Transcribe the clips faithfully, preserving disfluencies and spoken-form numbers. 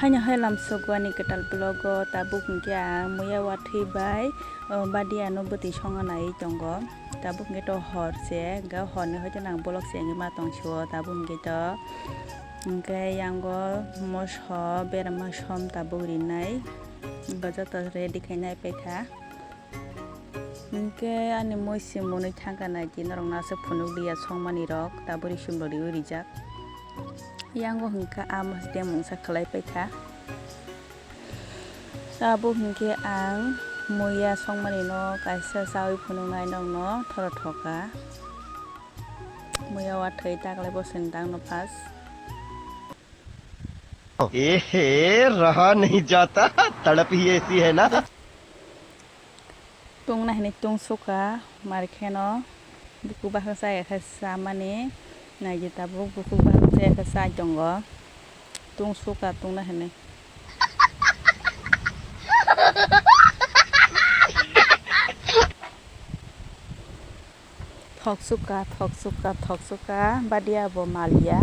Haino hai lamsogo ani kwtal vlog o, tabuk hinkhe ang muya wathwi bai, o, badiya no bwtwi songna naiwi tongo. Tabuk hinkhe to hor se, ga hor ni hoite nang vlog se wngwi ma tong sio, tabuk hinkhe to. Hinkhe yango moso berama som tabuk rinai, hinkhe joto ready khainai paikha. Hinkhe ani mui se mwnwi thangkha naidi norokno aswk phunukliya songmani rok tabuk ri sumrok riwi rijak. Yango hinkhe amo se mungsa khlai paikha. Tabuk hinkhe ang muya songmani no kaisa chawi phunuknai nokno thoro thoka. Muya wathwi taklai bosoni dangno phas. ए हे, रहा नहीं जाता, तड़प ही ऐसी है ना। Tungna hini tungsukha, markheno buku bahasa yakha samani, naidi tabuk buku bahasa yakha sai tongo, tungsukha tungna hini. Thok sukha, thok sukha, thok sukha, badiya bo maliya.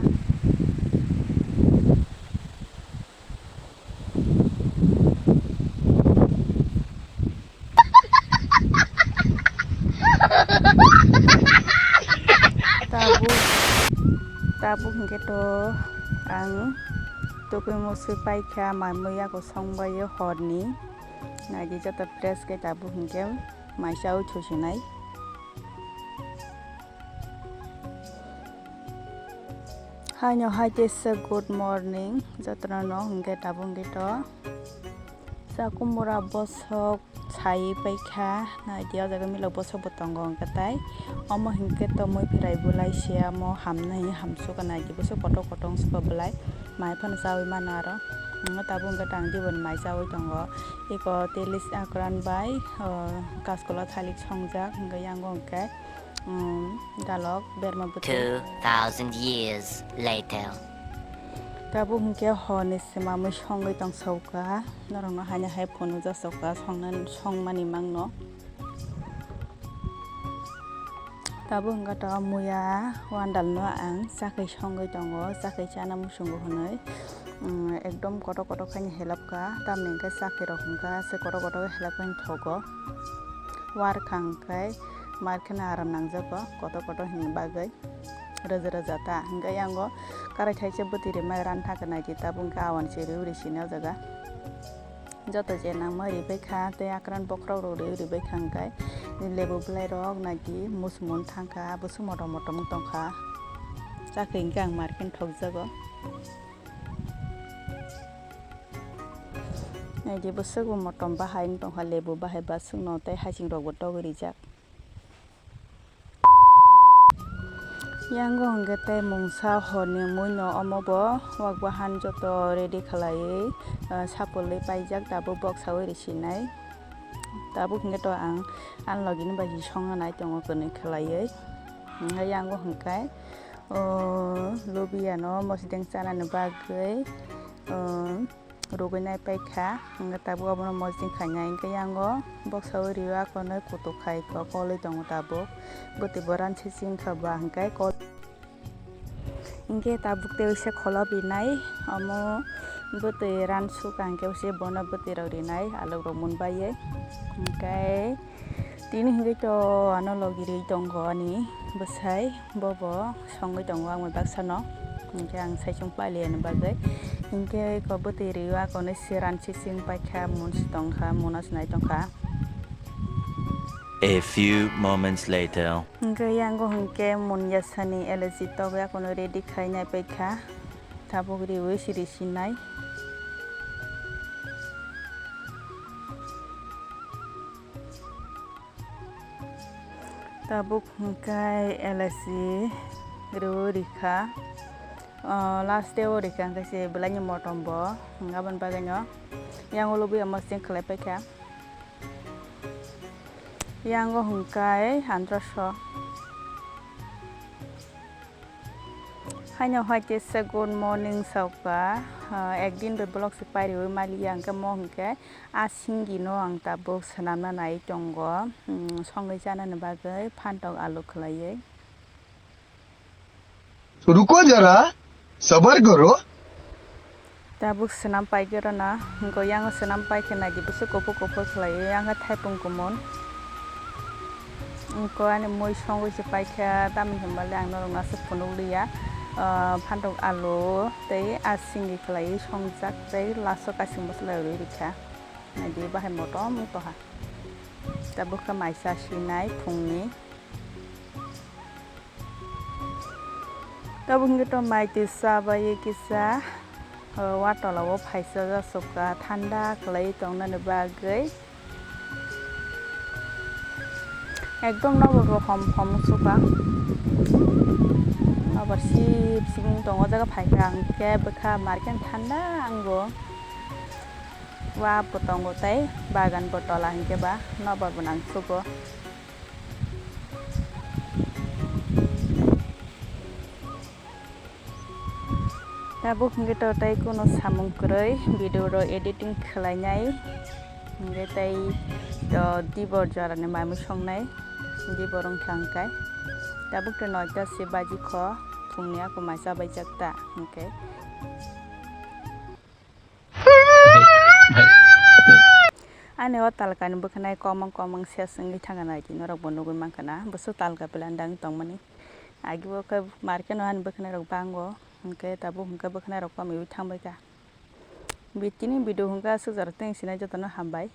Tabuk, tabuk hinkhe to ang tokoi mosoi paikha, mai muya ko songbaio horni. Naidi joto fresh khe tabuk hinkhe mai chaui thusinai. Haino hai teisa good morning jotono no hinkhe tabuk hinkhe to. Chakumura bosok sai paikha, naidi o jaga milok bosok bo tongo hinkhe tai. Omo hinkhe to mui pherai bolai se amo hamnai hamsukha naidi bosok kotor kotor wngsuka bolai. Mai phano chaui mano aro. Tabuk hinkhe tang diboni mai chaui tongo. Eko telis akran bai, o, kaskola thalik songjak hinkhe yango hinkhe. Um, dalok berma bwtwi. Two thousand years later. Tabuk hinkhe horni se mamwi songwi tong sauka. Norokno haino hai phunukjak sauka songna, songmani mangno. Tabuk hinkhe to muya wandalno ang chakwi songwi tongo, chakwi chana muchungo hwnwi. Um, ekdom kotor kotor khaini helapkha, tamni hinkhe chakwirok hinkha se kotor kotor helapkha hini thogo. Warkha hinkhe. Mar kheno aram nangjago kotor kotor hwnwi bagwi rwja rwja ta. Hinkhe yango karai thaisa bwtwi rimai ran thangkha naidi tabuk hinkhe awan se riui risi no jaga. Joto je nangma ribaikha tei akran bokhorok rok riui ribaikha hinkhe lebu bwlai rok naidi muchung muchung thangkha bwswk motom motom wng tongkha. Chakri hinkhe ang mar kheno thokjago. Naidi bwswk bo motom bahai wng tongkha lebu bahai bwswk no tei haiching rok bo togwi rijak. Yango hwnkhe tei mungsa horni muino omo bo wak bahan joto ready khlaiwi, ah, sapulwi paijak tabuk boksaui risinai. Tabuk hwnkhe to ang ani logini bai songna nai tongo kwnwi khlaiwi. Hwnkhe yango hwnkhe, oh, lubiyano mosdeng chanani bagwi, oh, rwgwi nai paikha, hwnkhe tabuk abono mosdeng khainai, hwnkhe yango boksaui rio, akonwi kutuk khai kolwi tongo tabuk, bwtwi bo ransi singkha ba hwnkhe kol, hwnkhe tabuk tei uaisa kholop rinai, omo bwtwi ransukha hwnkhe uaisa bono bwtwi rok rinai, alok rok mun baiwi, hwnkhe tini hwnkhe to ano logi ri tongo ani bwsai. Bobo songwi tongo ang bai baksa no, hinkhe ang saichung pailiyani bagwi. Hinkhe eko bwtwi rio, akonwi se ransi sing paikha, mun se tongkha, muno se nai tongkha. A few moments later. Hinkhe yango hinkhe mun yasani elesi togwi akono ready khai nai paikha. Tabuk riwi siri sinai. Tabuk hwnkhe elasi rw rikha. O, last day o rikha hwnkhe se bwlaini motom bo. Aboni bagwino yang ulo buya mosdeng khlai paikha. Yango hwnkhe androso. Haino hai kisa good morning sauka, ah, ekdin bai vlog se pairiwi maliya, hwnkhe mo hwnkhe a singino ang tabuk swnamna nai tongo, mm, songwi chanani bagwi phantok alu khwlaiwi. रुको जरा, सबर करो। Tabuk swnam paikhe rwna, hwnkhe yang swnam paikhe naidi bwswk kuphur kuphur khlaiwi, yang khe thaipung kumun. Hwnkhe ani mui songwi se paikha, tamni hwnba le ang norokno aswk phunuk liya. Ah, phantok alu tei asingni khlaiwi songjak tei last o kaising bwswk lai rwi rwkha. Naidi bahai motom wng tongkha. Tabuk khe mai cha sinai phungni. Tabuk hwnkhe to mai twi cha bai kisa, o, watolao phaisa jasukha thanda khlai tongnani bagwi. Ekdom nobar bo hom hom wngsuka. Nobar sip sip wng tongo, o jaga phaikha ang khe bwkha market thanda wngo. Wa bo tongo tei bagan bo tola hinkhe ba nobar bo nangsugo. Tabuk hwnkhe to tei kuno samung kwrwi video rok editing khlainai, hwnkhe tei to dibor jorani mai mui songnai, dibor wngkha hwnkhe. Tabuk to noita se baji kho phungni, ako mai chabaijak ta hwnkhe. Ani o talkani bwkhanai komang komang ses wngwi thangkha naidi norok bo nugwi mankha na, bwswk talka pela dang tongmani. Agi bo khe market o ani bwkhanai rok bango, hwnkhe tabuk hwnkhe bwkhanai rok komiwi thangbaikha. Bi tini video hwnkhe aswk jora tei sinai jotono hambai.